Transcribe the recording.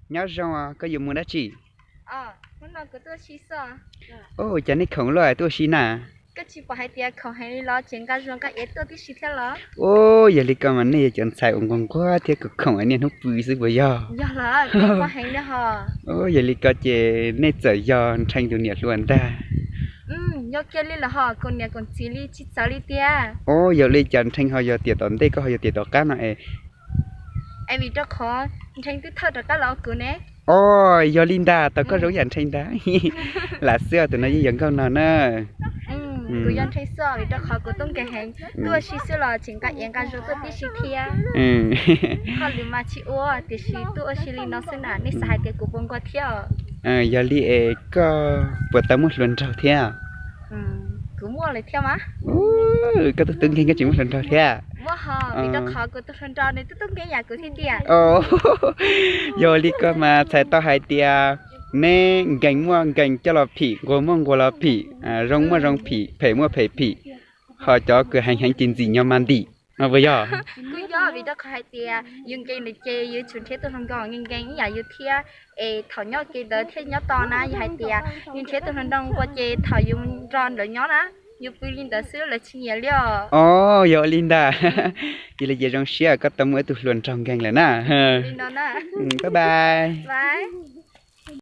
Nyob zoo, koj yuav mus dab tsi? Ua cas nej khoom luaj tuaj ua si na? Ua, yog li ko mas nej yog cov ntxhais uas nquag nquag thiab khoom khoom niaj hnub pw xwb puas yog? Ua, yog li ko ces nej txawm yog Nrhee tus niam hluas ntag. Ua, yog li cas Nrhee ho yog tiam tom ntej koj ho yog tiam tom qab no es? Ua, yog li ntag, tau koj zoo yam Nrhee ntag. Lam xwb, tus no yeej yog nkauj no na. Yog li es koj puas tau muaj hluas nraug thiab? Koj tub tub nkeeg koj tsis muaj hluas nraug thiab? Yog li ko mas txhais tau hais tias neb nkees muaj nkees coj los phim, nquag muaj nquag los phim, zoo muaj zoo phim, phem muaj phem phim, ho cov kws heev heev ces ntxim nyob mas ntim, puas yog? Kuj yog, vim rau qhov hais tias yus nkees ntawd ces yus tsum nrhiav tus hluas nraug nkees nkees ib yam yus thiab, es thaum nyob kev ntawd thiaj nyob tau na. Yog hais tias yus nrhiav tus hluas nraug nquag ces thaum yus nrog lawv nyob na, yus pw li ntawd xwb lawv tsis nyiam li os. Ua, yog li ntag. Yog li ces zoo siab koj tau muaj ib tug hluas nraug nkees lawm na. Bye bye.